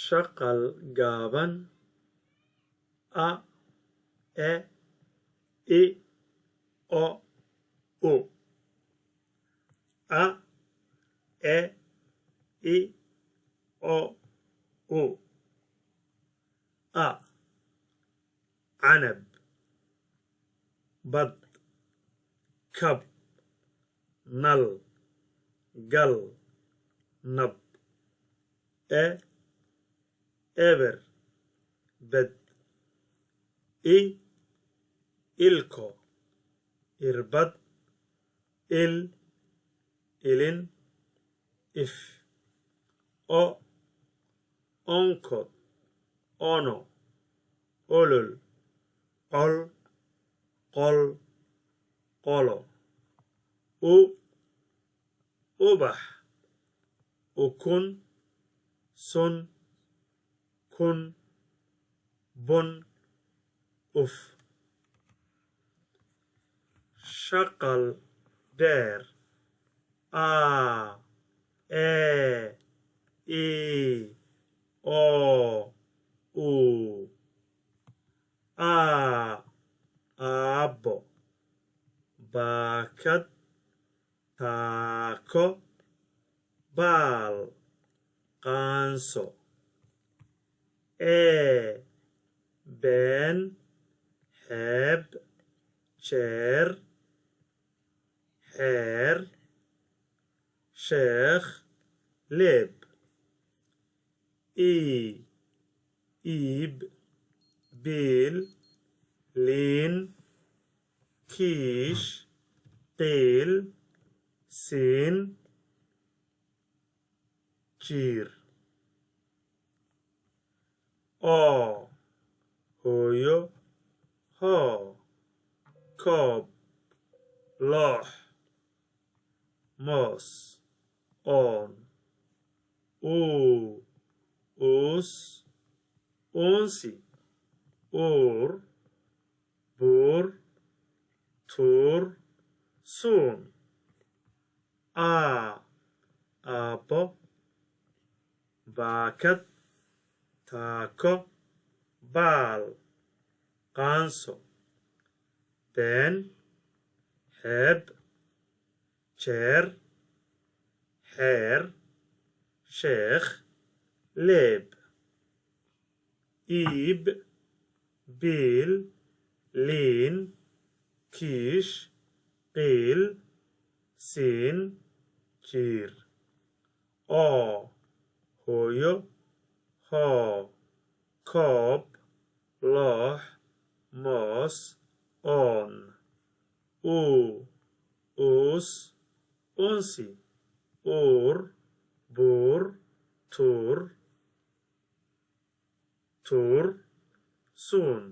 Shaqal gaaban: a, e, i, o, u. A, e, i, o, u. A, canab, bad, kab, nal, gal, nab. E, eber, bed. I, ilko, irbad, il, ilin, if. O, onkod, ono, olol, col, qol, qolo. U, ubax, ukun, sun, kun, bun, uf. Shaqal dheer: a, e, i, o, u. A, aabbo, baakad, taako, baal, qaanso. Ee, been, xeeb, jeer, xeer, sheekh, leeb. Ii, iib, biil, liin, kiish, qiil, siin, jiir. Oo, hooyo, hoo, koob, loox, moos, oon. Uu, uus, uunsi, uur, buur, tuur, suun. A, aabbo, baakad, taako, baal, qaanso. Been, xeeb, jeer, xeer, sheekh, leeb. Iib, biil, liin, kiish, qiil, siin, jiir. Oo, hooyo, hoo, koob, loox, moos, oon. Uu, uus, uunsi, uur, buur, tuur, tuur, suun.